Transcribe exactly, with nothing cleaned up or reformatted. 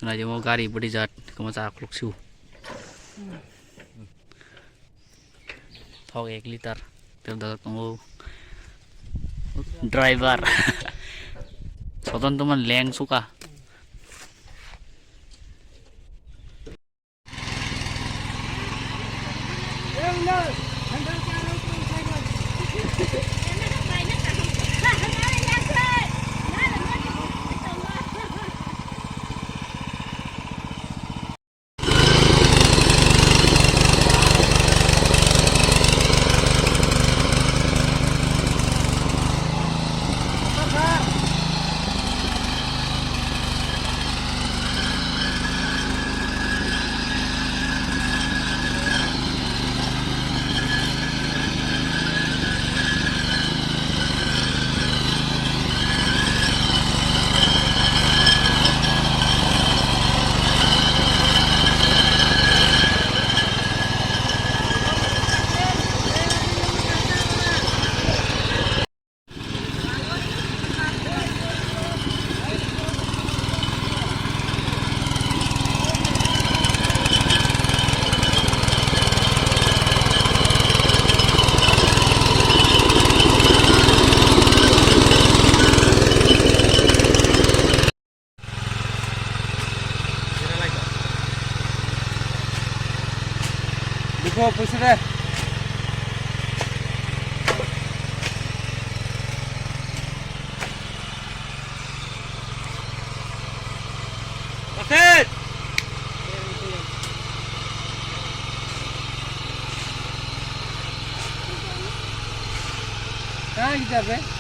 Naidi mo gari bwdijat kwmajak luksu. Thok ek liter tel dajak tongo. Driver. Soton tuman leng suka. Bukho, puisa de. Bakit? Kaya kita be?